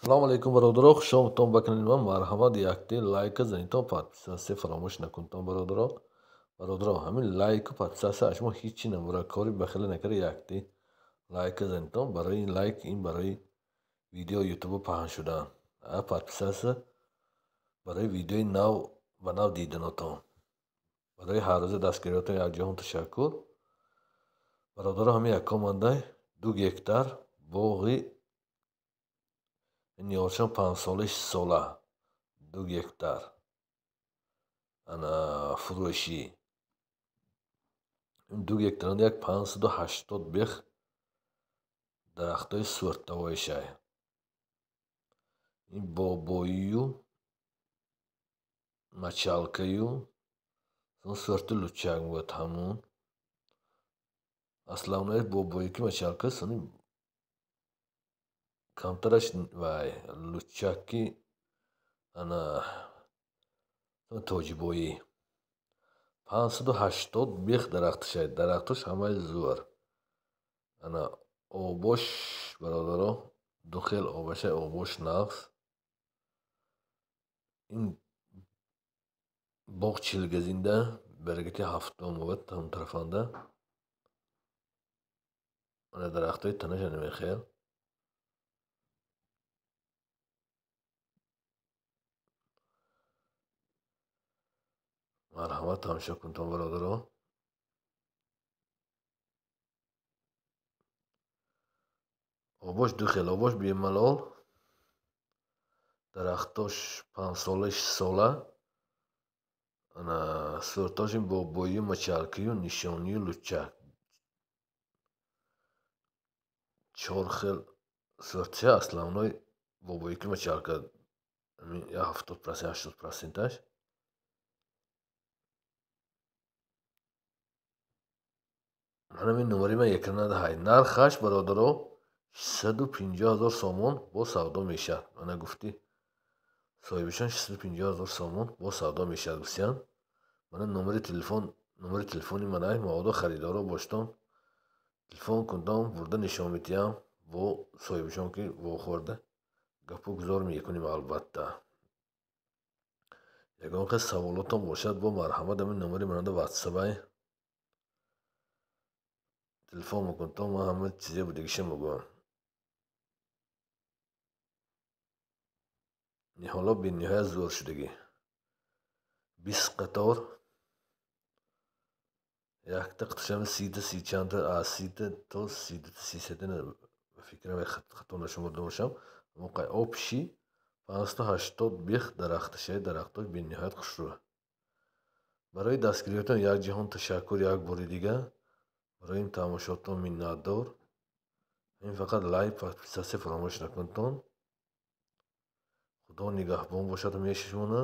Салому алейкум, бародаро, хушомадтон ба канали ман. Марҳамат, якте лайка занитон, подписаться фаромӯш накунтон, бародаро. Бародаро, ҳамин лайку подписаться аз шумо ҳеҷ чи намебарад, кори бахила накарда якте лайка занитон. Барои ин лайк ин барои видео ютубо паҳн шудан, а подписаться барои видеои нав ба нав диданотон. Барои ҳаррӯза дастгириётон якҷоҳон ташаккур. Бародаро, ҳамин якомандай 2 гектар боғи ниҳолшон 5-сола, 6-сола, 2 гектар ана фурӯшӣ. 2 гектаранда як 580 бех дарахтҳои сӯртавоишай. Ин бобоию мочалкаю сӯрти лучак мегӯяд ҳамун. Основное бобоӣ ки мочалка, сони камтараш вай лучаки, ана тоҷибоӣ. 580 бех дарахташай. Дарахтош ҳамаи зӯр. Ана обош, бародаро, ду хел обашай, обош нағз. Ин боғ Чилгазинда, баракати ҳафтум мегӯяд ҳамон тарафанда. Ана дарахтҳои танаша намехел. Марҳамат, тамошо кунтон, бародаро. Обош ду хел обош бемалол. Дарахтош 5-сола, 6-сола. Ана сӯртош ин бобоию мочалкаю нишонию лучак. Чор хел сӯртча, основной бобоӣ ки мочалка 70%, 80%аш. Ҳамин номери ман экранада ҳай. Нархаш, бародаро, 650 000 сомон бо савдо мешавад. Мана гуфти соҳибашон 650 000 сомон бо савдо мешавад гуфтиянд. Мана номери телефон, номери телефони ман ай, маводо харидоро боштон телефон кунтон, бурда нишон медиҳам, бо соҳибашон ки вохӯрда гапу гузор мекунем албатта. Ягон хел саволотон бошад, бо марҳамат ҳамин номери мананда ватсап ай телефон мекунтон, ман ҳама чизе будагиша мегӯям. Ниҳоло бениҳоят зӯр шудагӣ. 20 қатор якта қатишами сита сичандта, аз сита то сита сисета, ба фикрам хато нашумурда бошам. Аммо общий 580 бех дарахташай, дарахтош бениҳоят хушрӯ. Барои дастгириётон як ҷаҳон ташаккур як бори дигар. Барои ин тамошотон миннатдор. Ин фақат лайк, подписаться фаромӯш накунтон. Худо нигаҳбон бошад ҳамеша шумона.